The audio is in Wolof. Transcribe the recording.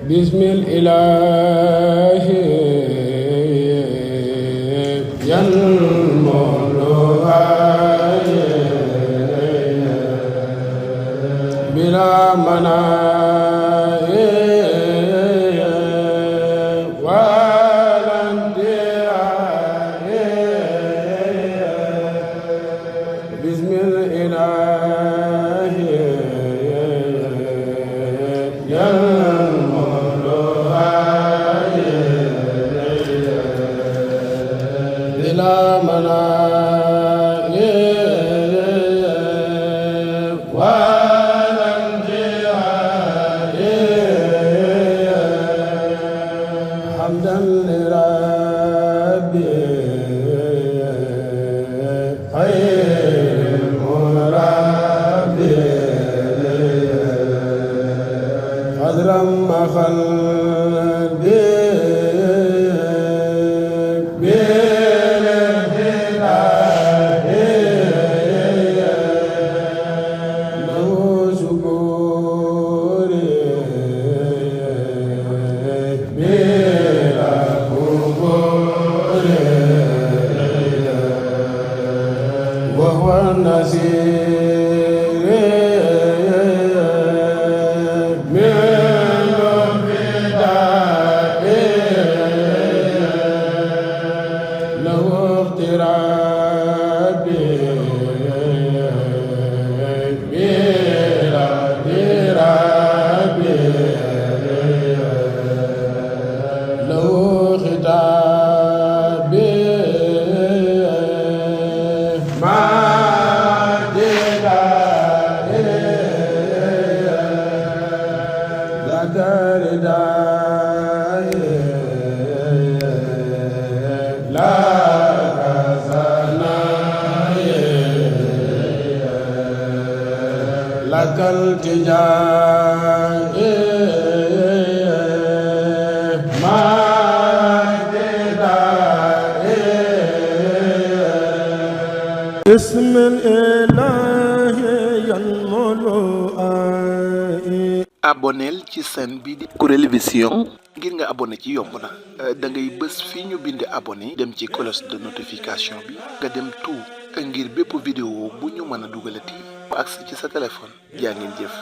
بسم الإله ينمو بلا مناء ولا انتهاء بسم الإله ينمو بلا مناء ولا انتهاء حمدا لربي خير مربي قدرا ما قلبي وهو النصير من الفداء له اقترابي بلا اضطرابي له خطابي لك التجاء ما بسم الإله ينمو aboneel ci chaîne bi di Kourel Vision ngir nga abonné ci yomb na da ngay bës fii ñu bind abonné dem ci cloche de notification bi nga dem tout ngir bépp vidéo bu ñu mën a dugalati bu agsi ci sa téléphone jaa ngeen jëf